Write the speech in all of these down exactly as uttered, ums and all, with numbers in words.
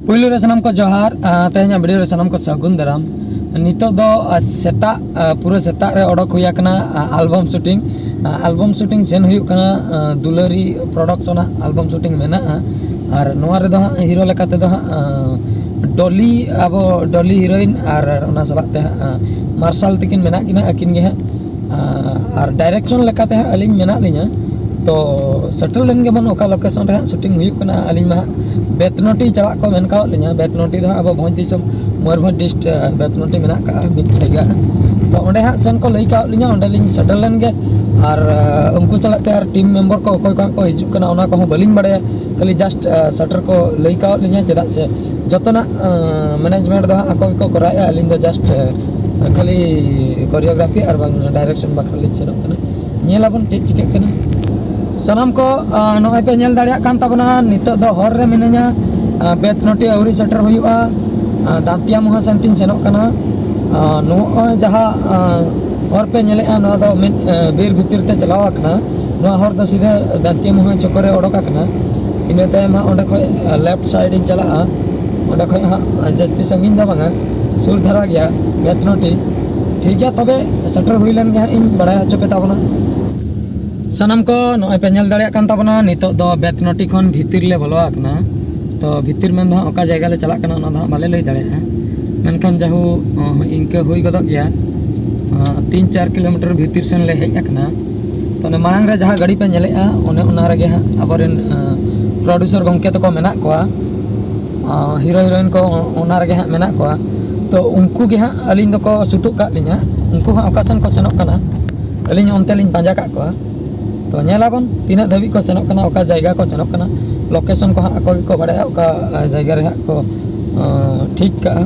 ᱯᱩᱭᱞᱩ ᱨᱮ ᱥᱟᱱᱟᱢ ᱠᱚ ᱡᱚᱦᱟᱨ᱾ ᱟᱸ, ᱛᱮᱦᱮᱧᱟᱜ ᱵᱷᱤᱰᱤᱭᱳ ᱨᱮ ᱥᱟᱱᱟᱢ ᱠᱚ ᱥᱟᱹᱜᱩᱱ ᱫᱟᱨᱟᱢ᱾ ᱱᱤᱛᱚᱜ ᱫᱚ, ᱟᱸ, ᱥᱮᱛᱟᱜ, ᱟᱸ, ᱯᱩᱨᱟᱹ ᱥᱮᱛᱟᱜ ᱨᱮ ᱚᱰᱚᱠ ᱦᱩᱭ ᱟᱠᱟᱱᱟ, ᱟᱸ, ᱟᱞᱵᱟᱢ ᱥᱩᱴᱤᱝ᱾ ᱟᱸ, ᱟᱞᱵᱟᱢ ᱥᱩᱴᱤᱝ ᱥᱮᱱ ᱦᱩᱭᱩᱜ ᱠᱟᱱᱟ, ᱟᱸ, ᱫᱩᱞᱟᱹᱨᱤ ᱯᱨᱚᱰᱟᱠᱥᱚᱱᱟᱜ ᱟᱞᱵᱟᱢ ᱥᱩᱴᱤᱝ ᱢᱮᱱᱟᱜᱼᱟ᱾ ᱟᱨ ᱱᱚᱣᱟ ᱨᱮᱫᱚ ᱦᱟᱸᱜ ᱦᱤᱨᱳ ᱞᱮᱠᱟ ᱛᱮᱫᱚ ᱦᱟᱸᱜ, ᱟᱸ, ᱰᱚᱞᱤ, ᱟᱵᱚ ᱰᱚᱞᱤ ᱦᱤᱨᱳᱭᱤᱱ, ᱟᱨ ᱚᱱᱟ ᱥᱟᱞᱟᱜ ᱛᱮ ᱦᱟᱸᱜ, ᱟᱸ, ᱢᱟᱨᱥᱟᱞ ᱛᱤᱠᱤᱱ ᱢᱮᱱᱟᱜ ᱠᱤᱱᱟ, ᱟᱹᱠᱤᱱ ᱜᱮ ᱦᱟᱸᱜ᱾ ᱟᱸ, ᱟᱨ ᱰᱟᱭᱨᱮᱠᱥᱚᱱ ᱞᱮᱠᱟᱛᱮ ᱦᱟᱸᱜ ᱟᱹᱞᱤᱧ ᱢᱮᱱᱟᱜ ᱞᱤᱧᱟ᱾ ᱛᱚ ᱥᱮᱴᱮᱞ ᱞᱮᱱ ᱜᱮᱵᱚᱱ, ᱚᱠᱟ ᱞᱳᱠᱮᱥᱚᱱ ᱨᱮ ᱦᱟᱸᱜ ᱥᱩᱴᱤᱝ ᱦᱩᱭᱩᱜ ᱠᱟᱱᱟ᱾ ᱟᱹᱞᱤᱧ ᱢᱟ ᱦᱟᱸᱜ ᱵᱮᱛᱱᱚᱴᱤ ᱪᱟᱞᱟᱜ ᱠᱚ ᱢᱮᱱ ᱠᱟᱣᱟᱫ ᱞᱤᱧᱟ᱾ ᱵᱮᱛᱱᱚᱴᱤ ᱫᱚ ᱦᱟᱸᱜ ᱟᱵᱚ ᱵᱷᱚᱸᱡᱽ ᱫᱤᱥᱚᱢ ᱢᱚᱭᱩᱨᱵᱷᱚᱸᱡᱽ ᱰᱤᱥᱴ, ᱵᱮᱛᱱᱚᱴᱤ ᱢᱮᱱᱟᱜ ᱠᱟᱜᱼᱟ ᱢᱤᱫ ᱡᱟᱭᱜᱟ᱾ ᱛᱚ ᱚᱸᱰᱮ ᱦᱟᱸᱜ ᱥᱮᱱ ᱠᱚ ᱞᱟᱹᱭ ᱠᱟᱣᱟᱫ ᱞᱤᱧᱟ, ᱚᱸᱰᱮ ᱞᱤᱧ ᱥᱮᱴᱮᱞ ᱞᱮᱱ ᱜᱮ᱾ ᱟᱨ, ᱟᱸ, ᱩᱱᱠᱩ ᱥᱟᱞᱟᱜ ᱛᱮ ᱟᱨ ᱴᱤᱢ ᱢᱮᱢᱵᱟᱨ ᱠᱚ ᱚᱠᱚᱭ ᱠᱚ ᱦᱟᱸᱜ ᱠᱚ ᱦᱤᱡᱩᱜ ᱠᱟᱱᱟ, ᱚᱱᱟ ᱠᱚᱦᱚᱸ ᱵᱟᱹᱞᱤᱧ ᱵᱟᱲᱟᱭᱟ᱾ ᱠᱷᱟᱹᱞᱤ ᱡᱟᱥᱴ, ᱟᱸ, ᱥᱮᱴᱮᱨ ᱠᱚ ᱞᱟᱹᱭ ᱠᱟᱣᱟᱫ ᱞᱤᱧᱟ, ᱪᱮᱫᱟᱜ ᱥᱮ ᱡᱚᱛᱚᱱᱟᱜ, ᱟᱸ, ᱢᱮᱱᱮᱡᱽᱢᱮᱱᱴ ᱫᱚ ᱦᱟᱸᱜ ᱟᱠᱚ ᱜᱮᱠᱚ ᱠᱚᱨᱟᱣᱮᱫᱼᱟ᱾ ᱟᱹᱞᱤᱧ ᱫᱚ ᱡᱟᱥᱴ, ᱟᱸ, ᱠᱷᱟᱹᱞᱤ ᱠᱳᱨᱤᱭᱳᱜᱨᱟᱯᱷᱤ ᱟᱨ ᱵᱟᱝ ᱰᱟᱭᱨᱮᱠᱥᱚᱱ ᱵᱟᱠᱷᱨᱟ ᱞᱤᱧ ᱥᱮᱱᱚᱜ ᱠᱟᱱᱟ᱾ ᱧᱮᱞᱟᱵᱚᱱ ᱪᱮᱫ ᱪᱤᱠᱟᱹᱜ ᱠᱟᱱᱟ᱾ ᱥᱟᱱᱟᱢ ᱠᱚ, ᱟᱸ, ᱱᱚᱜᱼᱚᱭ ᱯᱮ ᱧᱮᱞ ᱫᱟᱲᱮᱭᱟᱜ ᱠᱟᱱ ᱛᱟᱵᱚᱱᱟ, ᱱᱤᱛᱚᱜ ᱫᱚ ᱦᱚᱨ ᱨᱮ ᱢᱤᱱᱟᱹᱧᱟ᱾ ᱟᱸ, ᱵᱮᱛᱱᱚᱴᱤ ᱟᱹᱣᱨᱤ ᱥᱮᱴᱮᱨ ᱦᱩᱭᱩᱜᱼᱟ᱾ ᱟᱸ, ᱫᱟᱱᱛᱤᱭᱟ ᱢᱩᱦᱟ ᱥᱮᱱ ᱛᱤᱧ ᱥᱮᱱᱚᱜ ᱠᱟᱱᱟ᱾ ᱟᱸ, ᱱᱚᱜᱼᱚᱭ ᱡᱟᱦᱟᱸ, ᱟᱸ, ᱦᱚᱨ ᱯᱮ ᱧᱮᱞᱮᱫᱼᱟ, ᱱᱚᱣᱟ ᱫᱚ ᱢᱤᱫ, ᱟᱸ, ᱵᱤᱨ ᱵᱷᱤᱛᱤᱨ ᱛᱮ ᱪᱟᱞᱟᱣ ᱟᱠᱟᱱᱟ᱾ ᱱᱚᱣᱟ ᱦᱚᱨ ᱫᱚ ᱥᱤᱫᱷᱟᱹ ᱫᱟᱱᱛᱤᱭᱟ ᱢᱩᱦᱟ ᱪᱚᱠᱚᱨ ᱨᱮ ᱚᱰᱚᱠ ᱟᱠᱟᱱᱟ᱾ ᱤᱱᱟᱹ ᱛᱟᱭᱚᱢ ᱦᱟᱸᱜ ᱚᱸᱰᱮ ᱠᱷᱚᱡ, ᱟᱸ, ᱞᱮᱯᱷᱴ ᱥᱟᱭᱤᱰ ᱤᱧ ᱪᱟᱞᱟᱜᱼᱟ᱾ ᱚᱸᱰᱮ ᱠᱷᱚᱡ ᱦᱟᱸᱜ, ᱟᱸ, ᱡᱟᱹᱥᱛᱤ ᱥᱟᱺᱜᱤᱧ ᱫᱚ ᱵᱟᱝᱟ, ᱥᱩᱨ ᱫᱷᱟᱨᱟ ᱜᱮᱭᱟ ᱵᱮᱛᱱᱚᱴᱤ᱾ ᱴᱷᱤᱠ ᱜᱮᱭᱟ, ᱛᱚᱵᱮ ᱥᱮᱴᱮᱨ ᱦᱩᱭ ᱞᱮᱱ ᱜᱮ ᱦᱟᱸᱜ ᱤᱧ ᱵᱟᱲᱟᱭ ᱦᱚᱪᱚ ᱯᱮ ᱛᱟᱵᱚᱱᱟ᱾ ᱥᱟᱱᱟᱢ ᱠᱚ ᱱᱚᱜᱼᱚᱭ ᱯᱮ ᱧᱮᱞ ᱫᱟᱲᱮᱭᱟᱜ ᱠᱟᱱ ᱛᱟᱵᱚᱱᱟ, ᱱᱤᱛᱚᱜ ᱫᱚ ᱵᱮᱛᱱᱚᱴᱤ ᱠᱷᱚᱱ ᱵᱷᱤᱛᱤᱨ ᱞᱮ ᱵᱚᱞᱚ ᱟᱠᱟᱱᱟ᱾ ᱛᱚ ᱵᱷᱤᱛᱤᱨ ᱢᱮᱱ ᱫᱚ ᱦᱟᱸᱜ ᱚᱠᱟ ᱡᱟᱭᱜᱟ ᱞᱮ ᱪᱟᱞᱟᱜ ᱠᱟᱱᱟ, ᱚᱱᱟ ᱫᱚ ᱦᱟᱸᱜ ᱵᱟᱞᱮ ᱞᱟᱹᱭ ᱫᱟᱲᱮᱭᱟᱜᱼᱟ, ᱢᱮᱱᱠᱷᱟᱱ ᱡᱟᱦᱳ, ᱚ, ᱤᱱᱠᱟᱹ ᱦᱩᱭ ᱜᱚᱫᱚᱜ ᱜᱮᱭᱟ᱾ ᱚ, ᱛᱤᱱ ᱪᱟᱨ ᱠᱤᱞᱳᱢᱤᱴᱟᱨ ᱵᱷᱤᱛᱤᱨ ᱥᱮᱱ ᱞᱮ ᱦᱮᱡ ᱟᱠᱟᱱᱟ᱾ ᱛᱚ ᱚᱱᱮ ᱢᱟᱲᱟᱝ ᱨᱮ ᱡᱟᱦᱟᱸ ᱜᱟᱹᱰᱤ ᱯᱮ ᱧᱮᱞᱮᱫᱼᱟ, ᱚᱱᱮ ᱚᱱᱟ ᱨᱮᱜᱮ ᱦᱟᱸᱜ ᱟᱵᱚᱨᱮᱱ, ᱚ, ᱯᱨᱚᱰᱭᱩᱥᱟᱨ ᱜᱚᱢᱠᱮ ᱛᱟᱠᱚ ᱢᱮᱱᱟᱜ ᱠᱚᱣᱟ᱾ ᱟᱸ, ᱦᱤᱨᱳ ᱦᱤᱨᱳᱭᱤᱱ ᱠᱚ ᱚᱱᱟ ᱨᱮᱜᱮ ᱦᱟᱸᱜ ᱢᱮᱱᱟᱜ ᱠᱚᱣᱟ᱾ ᱛᱚ ᱩᱱᱠᱩ ᱜᱮ ᱦᱟᱸᱜ ᱟᱹᱞᱤᱧ ᱫᱚᱠᱚ ᱥᱩᱛᱩᱜ ᱠᱟᱜ ᱞᱤᱧᱟ᱾ ᱩᱱᱠᱩ ᱦᱟᱸᱜ ᱚᱠᱟ ᱥᱮᱱ ᱠᱚ ᱥᱮᱱᱚᱜ ᱠᱟᱱᱟ, ᱟᱹᱞᱤᱧ ᱦᱚᱸ ᱚᱱᱛᱮ ᱞᱤᱧ ᱯᱟᱸᱡᱟ ᱠᱟᱜ ᱠᱚᱣᱟ᱾ ᱛᱚ ᱧᱮᱞᱟᱵᱚᱱ ᱛᱤᱱᱟᱹᱜ ᱫᱷᱟᱹᱵᱤᱡ ᱠᱚ ᱥᱮᱱᱚᱜ ᱠᱟᱱᱟ, ᱚᱠᱟ ᱡᱟᱭᱜᱟ ᱠᱚ ᱥᱮᱱᱚᱜ ᱠᱟᱱᱟ᱾ ᱞᱳᱠᱮᱥᱚᱱ ᱠᱚ ᱦᱟᱸᱜ ᱟᱠᱚ ᱜᱮᱠᱚ ᱵᱟᱲᱟᱭᱟ, ᱚᱠᱟ, ᱟᱸ, ᱡᱟᱭᱜᱟ ᱨᱮ ᱦᱟᱸᱜ ᱠᱚ, ᱟᱸ, ᱴᱷᱤᱠ ᱠᱟᱜᱼᱟ᱾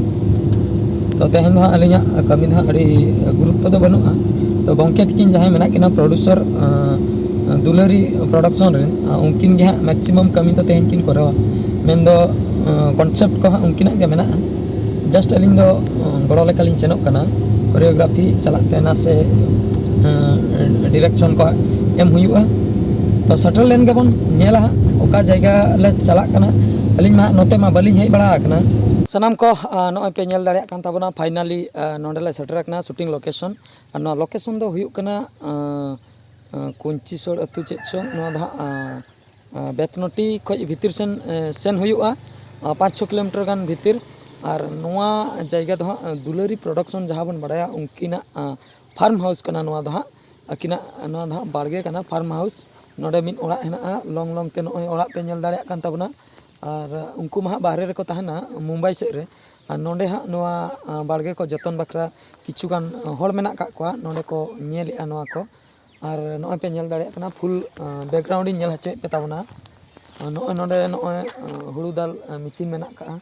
ᱛᱚ ᱛᱮᱦᱮᱧ ᱫᱚ ᱦᱟᱸᱜ ᱟᱹᱞᱤᱧᱟᱜ ᱠᱟᱹᱢᱤ ᱫᱚ ᱦᱟᱸᱜ ᱟᱹᱰᱤ ᱜᱩᱨᱩᱛᱛᱚ ᱫᱚ ᱵᱟᱹᱱᱩᱜᱼᱟ᱾ ᱛᱚ ᱜᱚᱢᱠᱮ ᱛᱤᱠᱤᱱ ᱡᱟᱦᱟᱸᱭ ᱢᱮᱱᱟᱜ ᱠᱤᱱᱟ, ᱯᱨᱚᱰᱭᱩᱥᱟᱨ, ᱟᱸ, ᱫᱩᱞᱟᱹᱨᱤ ᱯᱨᱚᱰᱟᱠᱥᱚᱱ ᱨᱮᱱ, ᱟᱸ, ᱩᱱᱠᱤᱱ ᱜᱮ ᱦᱟᱸᱜ ᱢᱮᱠᱥᱤᱢᱟᱢ ᱠᱟᱹᱢᱤ ᱫᱚ ᱛᱮᱦᱮᱧ ᱠᱤᱱ ᱠᱚᱨᱟᱣᱟ᱾ ᱢᱮᱱᱫᱚ, ᱟᱸ, ᱠᱚᱱᱥᱮᱯᱴ ᱠᱚ ᱦᱟᱸᱜ ᱩᱱᱠᱤᱱᱟᱜ ᱜᱮ ᱢᱮᱱᱟᱜᱼᱟ᱾ ᱡᱟᱥᱴ ᱟᱹᱞᱤᱧ ᱫᱚ, ᱟᱸ, ᱜᱚᱲᱚ ᱞᱮᱠᱟᱞᱤᱧ ᱥᱮᱱᱚᱜ ᱠᱟᱱᱟ, ᱠᱳᱨᱤᱭᱳᱜᱨᱟᱯᱷᱤ ᱥᱟᱞᱟᱜ ᱛᱮ ᱱᱟᱥᱮ, ᱟᱸ, ᱰᱤᱨᱮᱠᱥᱚᱱ ᱠᱚ ᱦᱟᱸᱜ ᱮᱢ ᱦᱩᱭᱩᱜᱼᱟ᱾ ᱛᱚ ᱥᱮᱴᱮᱨ ᱞᱮᱱ ᱜᱮᱵᱚᱱ, ᱧᱮᱞᱟ ᱦᱟᱸᱜ ᱚᱠᱟ ᱡᱟᱭᱜᱟ ᱞᱮ ᱪᱟᱞᱟᱜ ᱠᱟᱱᱟ᱾ ᱟᱹᱞᱤᱧ ᱢᱟ ᱱᱚᱛᱮ ᱢᱟ ᱵᱟᱹᱞᱤᱧ ᱦᱮᱡ ᱵᱟᱲᱟ ᱟᱠᱟᱱᱟ᱾ ᱥᱟᱱᱟᱢ ᱠᱚ, ᱟ, ᱱᱚᱜᱼᱚᱭ ᱯᱮ ᱧᱮᱞ ᱫᱟᱲᱮᱭᱟᱜ ᱠᱟᱱ ᱛᱟᱵᱚᱱᱟ, finally, ᱟ, ᱱᱚᱸᱰᱮ ᱞᱮ ᱥᱮᱴᱮᱨ ᱟᱠᱟᱱᱟ shooting location᱾ ᱟᱨ ᱱᱚᱣᱟ location ᱫᱚ ᱦᱩᱭᱩᱜ ᱠᱟᱱᱟ, ᱟ, ᱟ, ᱠᱩᱧᱪᱤᱥᱚᱲ ᱟᱹᱛᱩ ᱪᱮᱫ ᱪᱚᱝ, ᱱᱚᱣᱟ ᱫᱚ ᱦᱟᱸᱜ, ᱟ, ᱟ, ᱵᱮᱛᱱᱚᱴᱤ ᱠᱷᱚᱡ ᱵᱷᱤᱛᱤᱨ ᱥᱮᱱ, ᱮ, ᱥᱮᱱ ᱦᱩᱭᱩᱜᱼᱟ, ᱟ, ᱯᱟᱸᱪ ᱪᱷᱚ ᱠᱤᱞᱳᱢᱤᱴᱟᱨ ᱜᱟᱱ ᱵᱷᱤᱛᱤᱨ᱾ ᱟᱨ ᱱᱚᱣᱟ ᱡᱟᱭᱜᱟ ᱫᱚ ᱦᱟᱸᱜ, ᱟ, ᱫᱩᱞᱟᱹᱨᱤ production ᱡᱟᱦᱟᱸ ᱵᱚᱱ ᱵᱟᱲᱟᱭᱟ, ᱩᱱᱠᱤᱱᱟᱜ, ᱟ, farm house ᱠᱟᱱᱟ ᱱᱚᱣᱟ ᱫᱚ ᱦᱟᱸᱜ᱾ ᱟᱹᱠᱤᱱᱟᱜ ᱱᱚᱣᱟ ᱫᱚ ᱦᱟᱸᱜ ᱵᱟᱲᱜᱮ ᱠᱟᱱᱟ, farm house᱾ ᱱᱚᱰᱮ ᱢᱤᱫ ᱚᱲᱟᱜ ᱦᱮᱱᱟᱜᱼᱟ, long long ᱛᱮ ᱱᱚᱜᱼᱚᱭ ᱚᱲᱟᱜ ᱯᱮ ᱧᱮᱞ ᱫᱟᱲᱮᱭᱟᱜ ᱠᱟᱱ ᱛᱟᱵᱚᱱᱟ᱾ ᱟᱨ ᱩᱱᱠᱩ ᱢᱟ ᱦᱟᱸᱜ ᱵᱟᱦᱨᱮ ᱨᱮᱠᱚ ᱛᱟᱦᱮᱱᱟ, ᱢᱩᱢᱵᱟᱭ ᱥᱮᱫ ᱨᱮ᱾ ᱟᱨ ᱱᱚᱰᱮ ᱦᱟᱸᱜ ᱱᱚᱣᱟ, ᱟ, ᱵᱟᱲᱜᱮ ᱠᱚ ᱡᱚᱛᱚᱱ ᱵᱟᱠᱷᱨᱟ ᱠᱤᱪᱷᱩ ᱜᱟᱱ ᱦᱚᱲ ᱢᱮᱱᱟᱜ ᱠᱟᱜ ᱠᱚᱣᱟ, ᱱᱚᱰᱮ ᱠᱚ ᱧᱮᱞᱮᱜᱼᱟ ᱱᱚᱣᱟ ᱠᱚ᱾ ᱟᱨ ᱱᱚᱜᱼᱚᱭ ᱯᱮ ᱧᱮᱞ ᱫᱟᱲᱮᱭᱟᱜ ᱠᱟᱱᱟ, full, ᱟ, background ᱤᱧ ᱧᱮᱞ ᱦᱚᱪᱚᱭᱮᱫ ᱯᱮ ᱛᱟᱵᱚᱱᱟ᱾ ᱟᱨ ᱱᱚᱜᱼᱚᱭ ᱱᱚᱰᱮ ᱱᱚᱜᱼᱚᱭ, ᱟ, ᱦᱩᱲᱩ ᱫᱟᱞ, ᱟ, machine ᱢᱮᱱᱟᱜ ᱠᱟᱜᱼᱟ᱾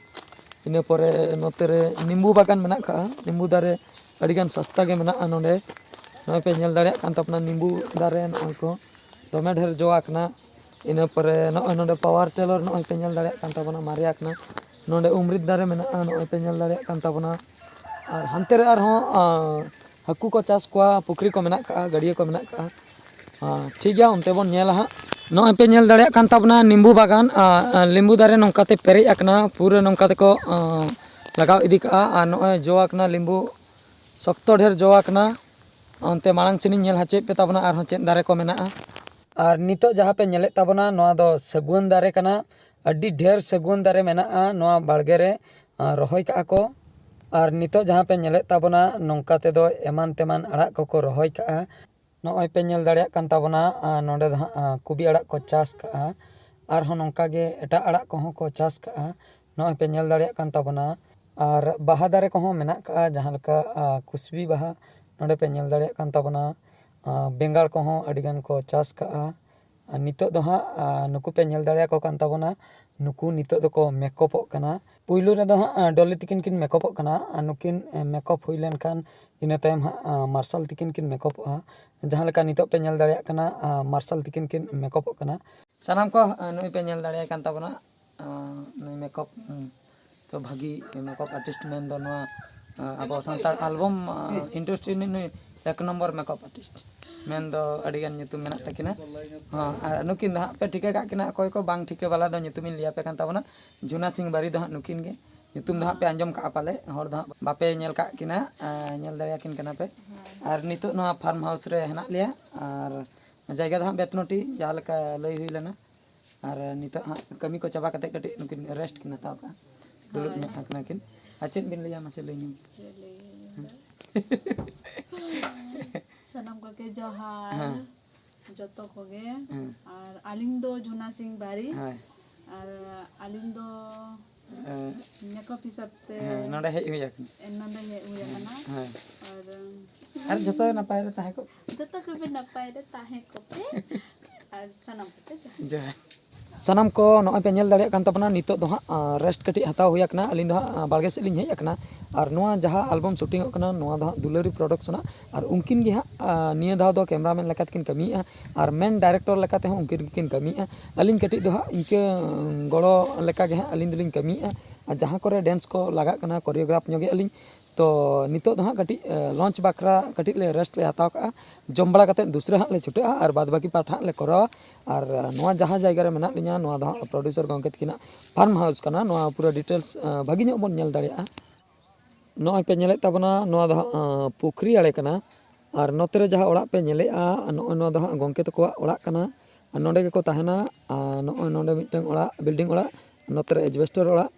ᱤᱱᱟᱹ ᱯᱚᱨᱮ ᱱᱚᱛᱮ ᱨᱮ ᱱᱤᱢᱵᱩ ᱵᱟᱜᱟᱱ ᱢᱮᱱᱟᱜ ᱠᱟᱜᱼᱟ, ᱱᱤᱢᱵᱩ ᱫᱟᱨᱮ ᱟᱹᱰᱤᱜᱟᱱ ᱥᱟᱥᱛᱟ ᱜᱮ ᱢᱮᱱᱟᱜᱼᱟ ᱱᱚᱰᱮ᱾ ᱱᱚᱜᱼᱚᱭ ᱯᱮ ᱧᱮᱞ ᱫᱟᱲᱮᱭᱟᱜ ᱠᱟᱱ ᱛᱟᱵᱚᱱᱟ, ᱱᱤᱢᱵᱩ ᱫᱟᱨᱮ ᱱᱚᱜᱼᱚᱭ ᱠᱚ ᱫᱚᱢᱮ ᱰᱷᱮᱨ ᱡᱚ ᱟᱠᱟᱱᱟ᱾ ᱤᱱᱟᱹ ᱯᱚᱨᱮ ᱱᱚᱜᱼᱚᱭ ᱱᱚᱰᱮ power tiller ᱱᱚᱜᱼᱚᱭ ᱯᱮ ᱧᱮᱞ ᱫᱟᱲᱮᱭᱟᱜ ᱠᱟᱱ ᱛᱟᱵᱚᱱᱟ, ᱢᱟᱨᱮ ᱟᱠᱟᱱᱟ᱾ ᱱᱚᱰᱮ ᱩᱢᱨᱤᱛ ᱫᱟᱨᱮ ᱢᱮᱱᱟᱜᱼᱟ, ᱱᱚᱜᱼᱚᱭ ᱯᱮ ᱧᱮᱞ ᱫᱟᱲᱮᱭᱟᱜ ᱠᱟᱱ ᱛᱟᱵᱚᱱᱟ᱾ ᱟᱨ ᱦᱟᱱᱛᱮ ᱨᱮ ᱟᱨᱦᱚᱸ, ᱟ, ᱦᱟᱹᱠᱩ ᱠᱚ ᱪᱟᱥ ᱠᱚᱣᱟ, ᱯᱩᱠᱷᱨᱤ ᱠᱚ ᱢᱮᱱᱟᱜ ᱠᱟᱜᱼᱟ, ᱜᱟᱹᱰᱭᱟᱹ ᱠᱚ ᱢᱮᱱᱟᱜ ᱠᱟᱜᱼᱟ᱾ ᱟ, ᱴᱷᱤᱠ ᱜᱮᱭᱟ, ᱚᱱᱛᱮ ᱵᱚᱱ ᱧᱮᱞᱟ ᱦᱟᱸᱜ᱾ ᱱᱚᱜᱼᱚᱭ ᱯᱮ ᱧᱮᱞ ᱫᱟᱲᱮᱭᱟᱜ ᱠᱟᱱ ᱛᱟᱵᱚᱱᱟ ᱱᱤᱢᱵᱩ ᱵᱟᱜᱟᱱ, ᱟ, ᱟ, ᱞᱤᱢᱵᱩ ᱫᱟᱨᱮ ᱱᱚᱝᱠᱟ ᱛᱮ ᱯᱮᱨᱮᱡ ᱟᱠᱟᱱᱟ, ᱯᱩᱨᱟᱹ ᱱᱚᱝᱠᱟ ᱛᱮᱠᱚ, ᱟ, ᱞᱟᱜᱟᱣ ᱤᱫᱤ ᱠᱟᱜᱼᱟ᱾ ᱟᱨ ᱱᱚᱜᱼᱚᱭ ᱡᱚ ᱟᱠᱟᱱᱟ ᱞᱤᱢᱵᱩ, ᱥᱚᱠᱛᱚ ᱰᱷᱮᱨ ᱡᱚ ᱟᱠᱟᱱᱟ᱾ ᱚᱱᱛᱮ ᱢᱟᱲᱟᱝ ᱥᱮᱱᱤᱧ ᱧᱮᱞ ᱦᱚᱪᱚᱭᱮᱫ ᱯᱮ ᱛᱟᱵᱚᱱᱟ ᱟᱨᱦᱚᱸ ᱪᱮᱫ ᱫᱟᱨᱮ ᱠᱚ ᱢᱮᱱᱟᱜᱼᱟ᱾ ᱟᱨ ᱱᱤᱛᱚᱜ ᱡᱟᱦᱟᱸ ᱯᱮ ᱧᱮᱞᱮᱫ ᱛᱟᱵᱚᱱᱟ, ᱱᱚᱣᱟ ᱫᱚ ᱥᱟᱹᱜᱩᱣᱟᱹᱱ ᱫᱟᱨᱮ ᱠᱟᱱᱟ᱾ ᱟᱹᱰᱤ ᱰᱷᱮᱨ ᱥᱟᱹᱜᱩᱣᱟᱹᱱ ᱫᱟᱨᱮ ᱢᱮᱱᱟᱜᱼᱟ ᱱᱚᱣᱟ ᱵᱟᱲᱜᱮ ᱨᱮ, ᱟ, ᱨᱚᱦᱚᱭ ᱠᱟᱜᱼᱟ ᱠᱚ᱾ ᱟᱨ ᱱᱤᱛᱚᱜ ᱡᱟᱦᱟᱸ ᱯᱮ ᱧᱮᱞᱮᱫ ᱛᱟᱵᱚᱱᱟ, ᱱᱚᱝᱠᱟ ᱛᱮᱫᱚ ᱮᱢᱟᱱ ᱛᱮᱢᱟᱱ ᱟᱲᱟᱜ ᱠᱚᱠᱚ ᱨᱚᱦᱚᱭ ᱠᱟᱜᱼᱟ᱾ ᱱᱚᱜᱼᱚᱭ ᱯᱮ ᱧᱮᱞ ᱫᱟᱲᱮᱭᱟᱜ ᱠᱟᱱ ᱛᱟᱵᱚᱱᱟ, ᱟ, ᱱᱚᱰᱮ ᱫᱚ ᱦᱟᱸᱜ, ᱟ, ᱠᱚᱵᱤ ᱟᱲᱟᱜ ᱠᱚ ᱪᱟᱥ ᱠᱟᱜᱼᱟ᱾ ᱟᱨᱦᱚᱸ ᱱᱚᱝᱠᱟ ᱜᱮ ᱮᱴᱟᱜ ᱟᱲᱟᱜ ᱠᱚᱦᱚᱸ ᱠᱚ ᱪᱟᱥ ᱠᱟᱜᱼᱟ᱾ ᱱᱚᱜᱼᱚᱭ ᱯᱮ ᱧᱮᱞ ᱫᱟᱲᱮᱭᱟᱜ ᱠᱟᱱ ᱛᱟᱵᱚᱱᱟ᱾ ᱟᱨ ᱵᱟᱦᱟ ᱫᱟᱨᱮ ᱠᱚᱦᱚᱸ ᱢᱮᱱᱟᱜ ᱠᱟᱜᱼᱟ, ᱡᱟᱦᱟᱸ ᱞᱮᱠᱟ, ᱟ, ᱠᱩᱥᱵᱤ ᱵᱟᱦᱟ ᱱᱚᱰᱮ ᱯᱮ ᱧᱮᱞ ᱫᱟᱲᱮᱭᱟᱜ ᱠᱟᱱ ᱛᱟᱵᱚᱱᱟ᱾ ᱟ, ᱵᱮᱸᱜᱟᱲ ᱠᱚᱦᱚᱸ ᱟᱹᱰᱤ ᱜᱟᱱ ᱠᱚ ᱪᱟᱥ ᱠᱟᱜᱼᱟ᱾ ᱟᱨ ᱱᱤᱛᱚᱜ ᱫᱚ ᱦᱟᱸᱜ, ᱟ, ᱱᱩᱠᱩ ᱯᱮ ᱧᱮᱞ ᱫᱟᱲᱮᱭᱟᱠᱚ ᱠᱟᱱ ᱛᱟᱵᱚᱱᱟ, ᱱᱩᱠᱩ ᱱᱤᱛᱚᱜ ᱫᱚᱠᱚ ᱢᱮᱠᱚᱯᱚᱜ ᱠᱟᱱᱟ᱾ ᱯᱩᱭᱞᱩ ᱨᱮᱫᱚ ᱦᱟᱸᱜ, ᱟ, ᱰᱚᱞᱤ ᱛᱤᱠᱤᱱ ᱠᱤᱱ ᱢᱮᱠᱚᱯᱚᱜ ᱠᱟᱱᱟ᱾ ᱟᱨ ᱱᱩᱠᱤᱱ, ᱮ, ᱢᱮᱠᱚᱯ ᱦᱩᱭ ᱞᱮᱱᱠᱷᱟᱱ ᱤᱱᱟᱹ ᱛᱟᱭᱚᱢ ᱦᱟᱸᱜ, ᱟ, ᱢᱟᱨᱥᱟᱞ ᱛᱤᱠᱤᱱ ᱠᱤᱱ ᱢᱮᱠᱚᱯᱚᱜᱼᱟ᱾ ᱡᱟᱦᱟᱸ ᱞᱮᱠᱟ ᱱᱤᱛᱚᱜ ᱯᱮ ᱧᱮᱞ ᱫᱟᱲᱮᱭᱟᱜ ᱠᱟᱱᱟ, ᱟ, ᱢᱟᱨᱥᱟᱞ ᱛᱤᱠᱤᱱ ᱠᱤᱱ ᱢᱮᱠᱚᱯᱚᱜ ᱠᱟᱱᱟ᱾ ᱥᱟᱱᱟᱢ ᱠᱚ, ᱟ, ᱱᱩᱭ ᱯᱮ ᱧᱮᱞ ᱫᱟᱲᱮᱭᱟᱭ ᱠᱟᱱ ᱛᱟᱵᱚᱱᱟ, ᱟ, ᱱᱩᱭ ᱢᱮᱠᱚᱯ, ᱩᱢ, ᱛᱚ ᱵᱷᱟᱹᱜᱤ ᱢᱮᱠᱚᱯ artist ᱢᱮᱱ ᱫᱚ ᱱᱚᱣᱟ, ᱟ, ᱟᱵᱚ ᱥᱟᱱᱛᱟᱲ album, ᱟ, industry ᱨᱤᱱᱤᱡ ᱱᱩᱭ ᱮᱠ ᱱᱚᱢᱵᱚᱨ ᱢᱮᱠᱟᱯ ᱟᱨᱴᱤᱥᱴ ᱢᱮᱱᱫᱚ ᱟᱹᱰᱤᱜᱟᱱ ᱧᱩᱛᱩᱢ ᱢᱮᱱᱟᱜ ᱛᱟᱹᱠᱤᱱᱟ᱾ ᱦᱚᱸ, ᱟᱨ ᱱᱩᱠᱤᱱ ᱫᱚ ᱦᱟᱸᱜ ᱯᱮ ᱴᱷᱤᱠᱟᱹ ᱠᱟᱜ ᱠᱤᱱᱟ, ᱚᱠᱚᱭ ᱠᱚ ᱵᱟᱝ ᱴᱷᱤᱠᱟᱹ ᱵᱟᱞᱟ ᱫᱚ ᱧᱩᱛᱩᱢᱤᱧ ᱞᱟᱹᱭ ᱟᱯᱮ ᱠᱟᱱ ᱛᱟᱵᱚᱱᱟ᱾ ᱡᱩᱱᱟ ᱥᱤᱝ ᱵᱟᱨᱤ ᱫᱚ ᱦᱟᱸᱜ ᱱᱩᱠᱤᱱ ᱜᱮ᱾ ᱧᱩᱛᱩᱢ ᱫᱚ ᱦᱟᱸᱜ ᱯᱮ ᱟᱸᱡᱚᱢ ᱠᱟᱜᱼᱟ ᱯᱟᱞᱮ, ᱦᱚᱲ ᱫᱚ ᱦᱟᱸᱜ ᱵᱟᱯᱮ ᱧᱮᱞ ᱠᱟᱜ ᱠᱤᱱᱟ, ᱟᱸ, ᱧᱮᱞ ᱫᱟᱲᱮᱭᱟᱠᱤᱱ ᱠᱟᱱᱟ ᱯᱮ᱾ ᱟᱨ ᱱᱤᱛᱚᱜ ᱱᱚᱣᱟ ᱯᱷᱟᱨᱢ ᱦᱟᱣᱩᱥ ᱨᱮ ᱦᱮᱱᱟᱜ ᱞᱮᱭᱟ᱾ ᱟᱨ ᱡᱟᱭᱜᱟ ᱫᱚ ᱦᱟᱸᱜ ᱵᱮᱛᱱᱚᱴᱤ, ᱡᱟᱦᱟᱸ ᱞᱮᱠᱟ ᱞᱟᱹᱭ ᱦᱩᱭ ᱞᱮᱱᱟ᱾ ᱟᱨ ᱱᱤᱛᱚᱜ ᱦᱟᱸᱜ ᱠᱟᱹᱢᱤ ᱠᱚ ᱪᱟᱵᱟ ᱠᱟᱛᱮ ᱠᱟᱹᱴᱤᱡ ᱱᱩᱠᱤᱱ ᱨᱮᱥᱴ ᱠᱤᱱ ᱦᱟᱛᱟᱣ ᱠᱟᱜᱼᱟ, ᱫᱩᱲᱩᱵ ᱦᱳᱭ᱾ ᱧᱚᱜ ᱟᱠᱟᱱᱟ ᱠᱤᱱ᱾ ᱟᱨ ᱪᱮᱫ ᱵᱤᱱ ᱞᱟᱹᱭᱟ ᱢᱟᱥᱮ ᱞᱟᱹᱭ ᱧᱚᱜ? ᱪᱮᱫ ᱞᱟᱹᱭ ᱦᱩᱭᱩᱜᱼᱟ? ᱥᱟᱱᱟᱢ ᱠᱚᱜᱮ ᱡᱚᱦᱟᱨ᱾ ᱦᱮᱸ᱾ ᱡᱚᱛᱚ ᱠᱚᱜᱮ᱾ ᱦᱮᱸ᱾ ᱟᱨ ᱟᱹᱞᱤᱧ ᱫᱚ ᱡᱩᱱᱟ ᱥᱤᱝ ᱵᱟᱨᱤ᱾ ᱦᱳᱭ᱾ ᱟᱨ ᱟᱹᱞᱤᱧ ᱫᱚ ᱦᱮᱸ᱾ ᱢᱮᱠᱟᱯ ᱦᱤᱥᱟᱹᱵ ᱛᱮ ᱦᱮᱸ, ᱱᱚᱰᱮ ᱦᱮᱡ ᱦᱩᱭ ᱟᱠᱟᱱᱟ᱾ ᱱᱚᱰᱮ ᱦᱮᱡ ᱦᱩᱭ ᱟᱠᱟᱱᱟ᱾ ᱦᱮᱸ᱾ ᱟᱨ ᱟᱨ ᱡᱚᱛᱚ ᱱᱟᱯᱟᱭ ᱨᱮ ᱛᱟᱦᱮᱸ ᱠᱚᱜ᱾ ᱡᱚᱛᱚ ᱠᱚᱜᱮ ᱱᱟᱯᱟᱭ ᱨᱮ ᱛᱟᱦᱮᱸ ᱠᱚᱯᱮ᱾ ᱟᱨ ᱥᱟᱱᱟᱢ ᱠᱚᱛᱮ ᱡᱚᱦᱟᱨ᱾ ᱡᱚᱦᱟᱨ᱾ ᱥᱟᱱᱟᱢ ᱠᱚ ᱱᱚᱜᱼᱚᱭ ᱯᱮ ᱧᱮᱞ ᱫᱟᱲᱮᱭᱟᱜ ᱠᱟᱱ ᱛᱟᱵᱚᱱᱟ, ᱱᱤᱛᱚᱜ ᱫᱚ ᱦᱟᱸᱜ, ᱟᱸ, ᱨᱮᱥᱴ ᱠᱟᱹᱴᱤᱡ ᱦᱟᱛᱟᱣ ᱦᱩᱭ ᱟᱠᱟᱱᱟ᱾ ᱟᱹᱞᱤᱧ ᱫᱚ ᱦᱟᱸᱜ, ᱟᱸ, ᱵᱟᱲᱜᱮ ᱥᱮᱫ ᱞᱤᱧ ᱦᱮᱡ ᱟᱠᱟᱱᱟ᱾ ᱟᱨ ᱱᱚᱣᱟ ᱡᱟᱦᱟᱸ ᱟᱞᱵᱚᱢ ᱥᱩᱴᱤᱝᱚᱜ ᱠᱟᱱᱟ, ᱱᱚᱣᱟ ᱫᱚ ᱦᱟᱸᱜ ᱫᱩᱞᱟᱹᱲᱤ ᱯᱨᱚᱰᱟᱠᱥᱚᱱᱟᱜ᱾ ᱟᱨ ᱩᱱᱠᱤᱱ ᱜᱮ ᱦᱟᱸᱜ, ᱟᱸ, ᱱᱤᱭᱟᱹ ᱫᱷᱟᱣ ᱫᱚ ᱠᱮᱢᱨᱟᱢᱮᱱ ᱞᱮᱠᱟ ᱛᱮᱠᱤᱱ ᱠᱟᱹᱢᱤᱭᱮᱫᱼᱟ᱾ ᱟᱨ ᱢᱮᱱ ᱰᱟᱭᱨᱮᱠᱴᱚᱨ ᱞᱮᱠᱟ ᱛᱮᱦᱚᱸ ᱩᱱᱠᱤᱱ ᱜᱮᱠᱤᱱ ᱠᱟᱹᱢᱤᱭᱮᱫᱼᱟ᱾ ᱟᱹᱞᱤᱧ ᱠᱟᱹᱴᱤᱡ ᱫᱚ ᱦᱟᱸᱜ ᱤᱱᱠᱟᱹ, ᱩᱸ, ᱜᱚᱲᱚ ᱞᱮᱠᱟ ᱜᱮ ᱦᱟᱸᱜ ᱟᱹᱞᱤᱧ ᱫᱚᱞᱤᱧ ᱠᱟᱹᱢᱤᱭᱮᱫᱼᱟ᱾ ᱟᱨ ᱡᱟᱦᱟᱸ ᱠᱚᱨᱮ ᱰᱮᱱᱥ ᱠᱚ ᱞᱟᱜᱟᱜ ᱠᱟᱱᱟ, ᱠᱳᱨᱤᱭᱳᱜᱨᱟᱯᱷ ᱧᱚᱜᱮᱫᱼᱟ ᱞᱤᱧ᱾ ᱛᱚ, ᱱᱤᱛᱚᱜ ᱫᱚ ᱦᱟᱸᱜ ᱠᱟᱹᱴᱤᱡ, ᱮ, ᱞᱚᱧᱪ ᱵᱟᱠᱷᱨᱟ ᱠᱟᱹᱴᱤᱡ ᱞᱮ ᱨᱮᱥᱴ ᱞᱮ ᱦᱟᱛᱟᱣ ᱠᱟᱜᱼᱟ᱾ ᱡᱚᱢ ᱵᱟᱲᱟ ᱠᱟᱛᱮᱫ ᱫᱩᱥᱨᱟ ᱦᱟᱸᱜ ᱞᱮ ᱪᱷᱩᱴᱟᱹᱜᱼᱟ ᱟᱨ ᱵᱟᱫ ᱵᱟᱹᱠᱤ ᱯᱟᱴ ᱦᱟᱸᱜ ᱞᱮ ᱠᱚᱨᱟᱣᱟ᱾ ᱟᱨ, ᱮ, ᱱᱚᱣᱟ ᱡᱟᱦᱟᱸ ᱡᱟᱭᱜᱟ ᱨᱮ ᱢᱮᱱᱟᱜ ᱞᱤᱧᱟ, ᱱᱚᱣᱟ ᱫᱚ ᱦᱟᱸᱜ ᱯᱨᱚᱰᱭᱩᱥᱟᱨ ᱜᱚᱢᱠᱮ ᱛᱟᱹᱠᱤᱱᱟᱜ ᱯᱷᱟᱨᱢ ᱦᱟᱣᱩᱥ ᱠᱟᱱᱟ᱾ ᱱᱚᱣᱟ ᱯᱩᱨᱟᱹ ᱰᱤᱴᱮᱞᱥ, ᱮ, ᱵᱷᱟᱹᱜᱤ ᱧᱚᱜ ᱵᱚᱱ ᱧᱮᱞ ᱫᱟᱲᱮᱭᱟᱜᱼᱟ᱾ ᱱᱚᱜᱼᱚᱭ ᱯᱮ ᱧᱮᱞᱮᱫ ᱛᱟᱵᱚᱱᱟ, ᱱᱚᱣᱟ ᱫᱚ ᱦᱟᱸᱜ, ᱮ, ᱯᱩᱠᱷᱨᱤ ᱟᱲᱮ ᱠᱟᱱᱟ᱾ ᱟᱨ ᱱᱚᱛᱮ ᱨᱮ ᱡᱟᱦᱟᱸ ᱚᱲᱟᱜ ᱯᱮ ᱧᱮᱞᱮᱫᱼᱟ, ᱱᱚᱜᱼᱚᱭ ᱱᱚᱣᱟ ᱫᱚ ᱦᱟᱸᱜ ᱜᱚᱢᱠᱮ ᱛᱟᱠᱚᱣᱟᱜ ᱚᱲᱟᱜ ᱠᱟᱱᱟ᱾ ᱟᱨ ᱱᱚᱰᱮ ᱜᱮᱠᱚ ᱛᱟᱦᱮᱱᱟ᱾ ᱟᱨ ᱱᱚᱜᱼᱚᱭ ᱱᱚᱰᱮ ᱢᱤᱫᱴᱟᱝ ᱚᱲᱟᱜ, ᱵᱤᱞᱰᱤᱝ ᱚᱲᱟᱜ, ᱱᱚᱛᱮ ᱨᱮ ᱮᱡᱵᱮᱥᱴᱟᱨ ᱚᱲᱟᱜ᱾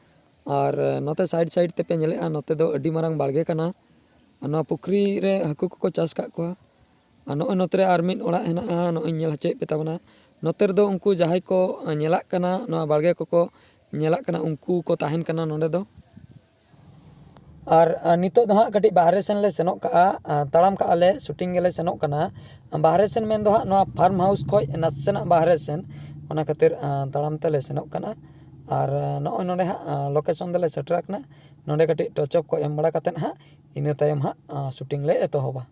ᱟᱨ ᱱᱚᱛᱮ ᱥᱟᱭᱤᱰ ᱥᱟᱭᱤᱰ ᱛᱮᱯᱮ ᱧᱮᱞᱮᱫᱼᱟ, ᱱᱚᱛᱮ ᱫᱚ ᱟᱹᱰᱤ ᱢᱟᱨᱟᱝ ᱵᱟᱲᱜᱮ ᱠᱟᱱᱟ᱾ ᱟᱨ ᱱᱚᱣᱟ ᱯᱩᱠᱷᱨᱤ ᱨᱮ ᱦᱟᱹᱠᱩ ᱠᱚᱠᱚ ᱪᱟᱥ ᱠᱟᱜ ᱠᱚᱣᱟ᱾ ᱟᱨ ᱱᱚᱜᱼᱚᱭ ᱱᱚᱛᱮ ᱨᱮ ᱟᱨ ᱢᱤᱫ ᱚᱲᱟᱜ ᱦᱮᱱᱟᱜᱼᱟ, ᱱᱚᱜᱼᱚᱭ ᱧᱮᱞ ᱦᱚᱪᱚᱭᱮᱫ ᱯᱮ ᱛᱟᱵᱚᱱᱟ᱾ ᱱᱚᱛᱮ ᱨᱮᱫᱚ ᱩᱱᱠᱩ ᱡᱟᱦᱟᱸᱭ ᱠᱚ ᱧᱮᱞᱟᱜ ᱠᱟᱱᱟ, ᱱᱚᱣᱟ ᱵᱟᱲᱜᱮ ᱠᱚᱠᱚ ᱧᱮᱞᱟᱜ ᱠᱟᱱᱟ, ᱩᱱᱠᱩ ᱠᱚ ᱛᱟᱦᱮᱱ ᱠᱟᱱᱟ ᱱᱚᱰᱮ ᱫᱚ᱾ ᱟᱨ, ᱟᱨ ᱱᱤᱛᱚᱜ ᱫᱚ ᱦᱟᱸᱜ ᱠᱟᱹᱴᱤᱡ ᱵᱟᱦᱨᱮ ᱥᱮᱱ ᱞᱮ ᱥᱮᱱᱚᱜ ᱠᱟᱜᱼᱟ, ᱟᱨ ᱛᱟᱲᱟᱢ ᱠᱟᱜᱼᱟ ᱞᱮ, ᱥᱩᱴᱤᱝ ᱜᱮᱞᱮ ᱥᱮᱱᱚᱜ ᱠᱟᱱᱟ᱾ ᱵᱟᱦᱨᱮ ᱥᱮᱱ ᱢᱮᱱ ᱫᱚ ᱦᱟᱸᱜ ᱱᱚᱣᱟ ᱯᱷᱟᱨᱢ ᱦᱟᱣᱩᱥ ᱠᱷᱚᱡ ᱱᱟᱥᱮᱱᱟᱜ ᱵᱟᱦᱨᱮ ᱥᱮᱱ, ᱚᱱᱟ ᱠᱷᱟᱹᱛᱤᱨ, ᱟᱨ, ᱛᱟᱲᱟᱢ ᱛᱮᱞᱮ ᱥᱮᱱᱚᱜ ᱠᱟᱱᱟ᱾ ᱟᱨ, ᱟᱨ ᱱᱚᱜᱼᱚᱭ ᱱᱚᱰᱮ ᱦᱟᱸᱜ, ᱟᱨ, ᱞᱳᱠᱮᱥᱚᱱ ᱫᱚᱞᱮ ᱥᱮᱴᱮᱨ ᱟᱠᱟᱱᱟ᱾ ᱱᱚᱰᱮ ᱠᱟᱹᱴᱤᱡ ᱴᱚᱪ ᱟᱯ ᱠᱚ ᱮᱢ ᱵᱟᱲᱟ ᱠᱟᱛᱮᱫ ᱦᱟᱸᱜ, ᱤᱱᱟᱹ ᱛᱟᱭᱚᱢ ᱦᱟᱸᱜ, ᱟᱨ, ᱥᱩᱴᱤᱝ ᱞᱮ ᱮᱛᱚᱦᱚᱵᱟ᱾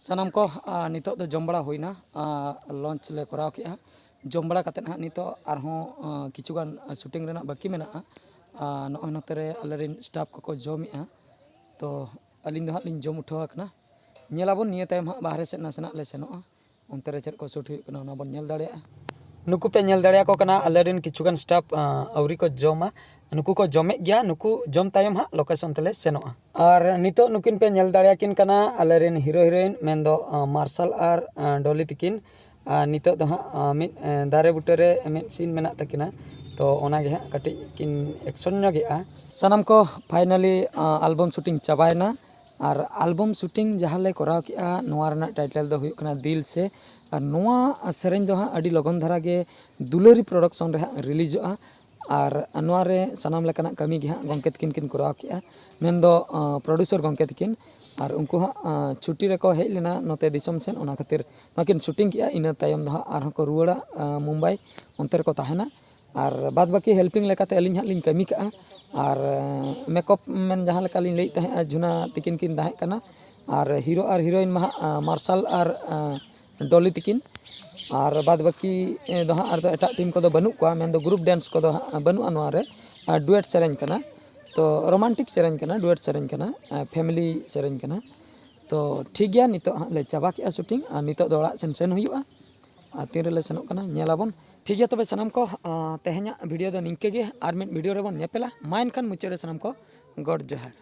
ᱥᱟᱱᱟᱢ ᱠᱚ, ᱟᱨ, ᱱᱤᱛᱚᱜ ᱫᱚ ᱡᱚᱢ ᱵᱟᱲᱟ ᱦᱩᱭᱱᱟ, ᱟᱨ, ᱞᱚᱧᱪ ᱞᱮ ᱠᱚᱨᱟᱣ ᱠᱮᱜᱼᱟ᱾ ᱡᱚᱢ ᱵᱟᱲᱟ ᱠᱟᱛᱮᱫ ᱦᱟᱸᱜ ᱱᱤᱛᱚᱜ ᱟᱨᱦᱚᱸ, ᱟᱨ, ᱠᱤᱪᱷᱩ ᱜᱟᱱ ᱥᱩᱴᱤᱝ ᱨᱮᱱᱟᱜ ᱵᱟᱹᱠᱤ ᱢᱮᱱᱟᱜᱼᱟ᱾ ᱟᱨ ᱱᱚᱜᱼᱚᱭ ᱱᱚᱛᱮ ᱨᱮ ᱟᱞᱮᱨᱮᱱ ᱥᱴᱟᱯ ᱠᱚᱠᱚ ᱡᱚᱢᱮᱜᱼᱟ᱾ ᱛᱚ ᱟᱹᱞᱤᱧ ᱫᱚ ᱦᱟᱸᱜ ᱞᱤᱧ ᱡᱚᱢ ᱩᱴᱷᱟᱹᱣ ᱟᱠᱟᱱᱟ᱾ ᱧᱮᱞᱟᱵᱚᱱ ᱱᱤᱭᱟᱹ ᱛᱟᱭᱚᱢ ᱦᱟᱸᱜ ᱵᱟᱦᱨᱮ ᱥᱮᱫ ᱱᱟᱥᱮᱱᱟᱜ ᱞᱮ ᱥᱮᱱᱚᱜᱼᱟ, ᱚᱱᱛᱮ ᱨᱮ ᱪᱮᱫ ᱠᱚ ᱥᱩᱴ ᱦᱩᱭᱩᱜ ᱠᱟᱱᱟ ᱚᱱᱟ ᱵᱚᱱ ᱧᱮᱞ ᱫᱟᱲᱮᱭᱟᱜᱼᱟ᱾ ᱱᱩᱠᱩ ᱯᱮ ᱧᱮᱞ ᱫᱟᱲᱮᱭᱟᱠᱚ ᱠᱟᱱᱟ, ᱟᱞᱮᱨᱮᱱ ᱠᱤᱪᱷᱩᱜᱟᱱ ᱥᱴᱟᱯ ᱟᱹᱣᱨᱤ ᱠᱚ ᱡᱚᱢᱟ᱾ ᱱᱩᱠᱩ ᱠᱚ ᱡᱚᱢᱮᱫ ᱜᱮᱭᱟ, ᱱᱩᱠᱩ ᱡᱚᱢ ᱛᱟᱭᱚᱢ ᱦᱟᱸᱜ ᱞᱳᱠᱮᱥᱚᱱ ᱛᱮᱞᱮ ᱥᱮᱱᱚᱜᱼᱟ᱾ ᱟᱨ ᱱᱤᱛᱚᱜ ᱱᱩᱠᱤᱱ ᱯᱮ ᱧᱮᱞ ᱫᱟᱲᱮᱭᱟᱠᱤᱱ ᱠᱟᱱᱟ ᱟᱞᱮᱨᱮᱱ ᱦᱤᱨᱳ ᱦᱤᱨᱳᱭᱤᱱ, ᱢᱮᱱᱫᱚ ᱟᱸ, ᱢᱟᱨᱥᱟᱞ ᱟᱨ ᱟᱸ, ᱰᱚᱞᱤ ᱛᱤᱠᱤᱱ᱾ ᱟᱨ ᱱᱤᱛᱚᱜ ᱫᱚ ᱦᱟᱸᱜ ᱟᱸ, ᱢᱤᱫ ᱟᱸ, ᱫᱟᱨᱮ ᱵᱩᱴᱟᱹᱨᱮ ᱢᱤᱫ ᱥᱤᱱ ᱢᱮᱱᱟᱜ ᱛᱟᱹᱠᱤᱱᱟ, ᱛᱚ ᱚᱱᱟᱜᱮ ᱦᱟᱸᱜ ᱠᱟᱹᱴᱤᱡ ᱠᱤᱱ ᱮᱠᱥᱚᱱ ᱧᱚᱜᱮᱜᱼᱟ᱾ ᱥᱟᱱᱟᱢ ᱠᱚ ᱯᱷᱟᱭᱱᱟᱞᱤ ᱟᱞᱵᱚᱢ ᱥᱩᱴᱤᱝ ᱪᱟᱵᱟᱭᱮᱱᱟ᱾ ᱟᱨ ᱟᱞᱵᱚᱢ ᱥᱩᱴᱤᱝ ᱡᱟᱦᱟᱸ ᱞᱮ ᱠᱚᱨᱟᱣ ᱠᱮᱜᱼᱟ, ᱱᱚᱣᱟ ᱨᱮᱱᱟᱜ ᱴᱟᱭᱴᱮᱞ ᱫᱚ ᱦᱩᱭᱩᱜ ᱠᱟᱱᱟ ᱫᱤᱞ ᱥᱮ᱾ ᱟᱨ ᱱᱚᱣᱟ ᱥᱮᱨᱮᱧ ᱫᱚ ᱦᱟᱸᱜ ᱟᱹᱰᱤ ᱞᱚᱜᱚᱱ ᱫᱷᱟᱨᱟ ᱜᱮ ᱫᱩᱞᱟᱹᱨᱤ ᱯᱨᱚᱰᱟᱠᱥᱚᱱ ᱨᱮ ᱦᱟᱸᱜ ᱨᱤᱞᱤᱡᱚᱜᱼᱟ᱾ ᱟᱨ ᱱᱚᱣᱟ ᱨᱮ ᱥᱟᱱᱟᱢ ᱞᱮᱠᱟᱱᱟᱜ ᱠᱟᱹᱢᱤ ᱜᱮ ᱦᱟᱸᱜ ᱜᱚᱢᱠᱮ ᱛᱟᱹᱠᱤᱱ ᱠᱤᱱ ᱠᱚᱨᱟᱣ ᱠᱮᱜᱼᱟ, ᱢᱮᱱᱫᱚ ᱯᱨᱚᱰᱩᱥᱟᱨ ᱜᱚᱢᱠᱮ ᱛᱟᱹᱠᱤᱱ᱾ ᱟᱨ ᱩᱱᱠᱩ ᱦᱟᱸᱜ ᱟᱸ, ᱪᱷᱩᱴᱤ ᱨᱮᱠᱚ ᱦᱮᱡ ᱞᱮᱱᱟ ᱱᱚᱛᱮ ᱫᱤᱥᱚᱢ ᱥᱮᱫ, ᱚᱱᱟ ᱠᱷᱟᱹᱛᱤᱨ ᱱᱚᱣᱟ ᱠᱤᱱ ᱥᱩᱴᱤᱝ ᱠᱮᱜᱼᱟ᱾ ᱤᱱᱟᱹ ᱛᱟᱭᱚᱢ ᱫᱚ ᱦᱟᱸᱜ ᱟᱨᱦᱚᱸ ᱠᱚ ᱨᱩᱣᱟᱹᱲᱟ ᱟᱸ, ᱢᱩᱢᱵᱟᱭ, ᱚᱱᱛᱮ ᱨᱮᱠᱚ ᱛᱟᱦᱮᱱᱟ᱾ ᱟᱨ ᱵᱟᱫᱽ ᱵᱟᱹᱠᱤ ᱦᱮᱞᱯᱤᱝ ᱞᱮᱠᱟᱛᱮ ᱟᱹᱞᱤᱧ ᱦᱟᱸᱜ ᱞᱤᱧ ᱠᱟᱹᱢᱤ ᱠᱟᱜᱼᱟ᱾ ᱟᱨ ᱢᱮᱠᱚᱯ ᱢᱮᱱ ᱡᱟᱦᱟᱸ ᱞᱮᱠᱟ ᱞᱤᱧ ᱞᱟᱹᱭᱮᱫ ᱛᱟᱦᱮᱸᱫᱼᱟ, ᱡᱷᱩᱱᱟ ᱛᱤᱠᱤᱱ ᱠᱤᱱ ᱛᱟᱦᱮᱸ ᱠᱟᱱᱟ᱾ ᱟᱨ ᱦᱤᱨᱳ ᱟᱨ ᱦᱤᱨᱳᱭᱤᱱ ᱢᱟ ᱦᱟᱸᱜ ᱟᱸ, ᱢᱟᱨᱥᱟᱞ ᱟᱨ ᱟᱸ, ᱰᱚᱞᱤ ᱛᱤᱠᱤᱱ᱾ ᱟᱨ ᱵᱟᱫᱽ ᱵᱟᱹᱠᱤ ᱮ, ᱫᱚ ᱦᱟᱸᱜ ᱟᱨ ᱫᱚ ᱮᱴᱟᱜ ᱴᱤᱢ ᱠᱚᱫᱚ ᱵᱟᱹᱱᱩᱜ ᱠᱚᱣᱟ, ᱢᱮᱱᱫᱚ ᱜᱨᱩᱯ ᱰᱮᱱᱥ ᱠᱚᱫᱚ ᱦᱟᱸᱜ ᱵᱟᱹᱱᱩᱜᱼᱟ ᱱᱚᱣᱟ ᱨᱮ᱾ ᱟᱨ ᱰᱩᱭᱮᱴ ᱥᱮᱨᱮᱧ ᱠᱟᱱᱟ, ᱛᱚ ᱨᱳᱢᱟᱱᱴᱤᱠ ᱥᱮᱨᱮᱧ ᱠᱟᱱᱟ, ᱰᱩᱭᱮᱴ ᱥᱮᱨᱮᱧ ᱠᱟᱱᱟ, ᱯᱷᱮᱢᱤᱞᱤ ᱥᱮᱨᱮᱧ ᱠᱟᱱᱟ᱾ ᱛᱚ ᱴᱷᱤᱠ ᱜᱮᱭᱟ, ᱱᱤᱛᱚᱜ ᱦᱟᱸᱜ ᱞᱮ ᱪᱟᱵᱟ ᱠᱮᱜᱼᱟ ᱥᱩᱴᱤᱝ, ᱟᱨ ᱱᱤᱛᱚᱜ ᱫᱚ ᱚᱲᱟᱜ ᱥᱮᱱ ᱥᱮᱱ ᱦᱩᱭᱩᱜᱼᱟ᱾ ᱟᱨ ᱛᱤᱱ ᱨᱮᱞᱮ ᱥᱮᱱᱚᱜ ᱠᱟᱱᱟ ᱧᱮᱞ ᱟᱵᱚᱱ᱾ ᱴᱷᱤᱠ ᱜᱮᱭᱟ ᱛᱚᱵᱮ ᱥᱟᱱᱟᱢ ᱠᱚ, ᱟᱸ, ᱛᱮᱦᱮᱧᱟᱜ ᱵᱷᱤᱰᱤᱭᱳ ᱫᱚ ᱱᱤᱝᱠᱟᱹ ᱜᱮ, ᱟᱨ ᱢᱤᱫ ᱵᱷᱤᱰᱤᱭᱳ ᱨᱮᱵᱚᱱ ᱧᱮᱯᱮᱞᱟ᱾ ᱢᱟ ᱮᱱᱠᱷᱟᱱ ᱢᱩᱪᱟᱹᱫ ᱨᱮ ᱥᱟᱱᱟᱢ ᱠᱚ ᱜᱚᱰ ᱡᱚᱦᱟᱨ᱾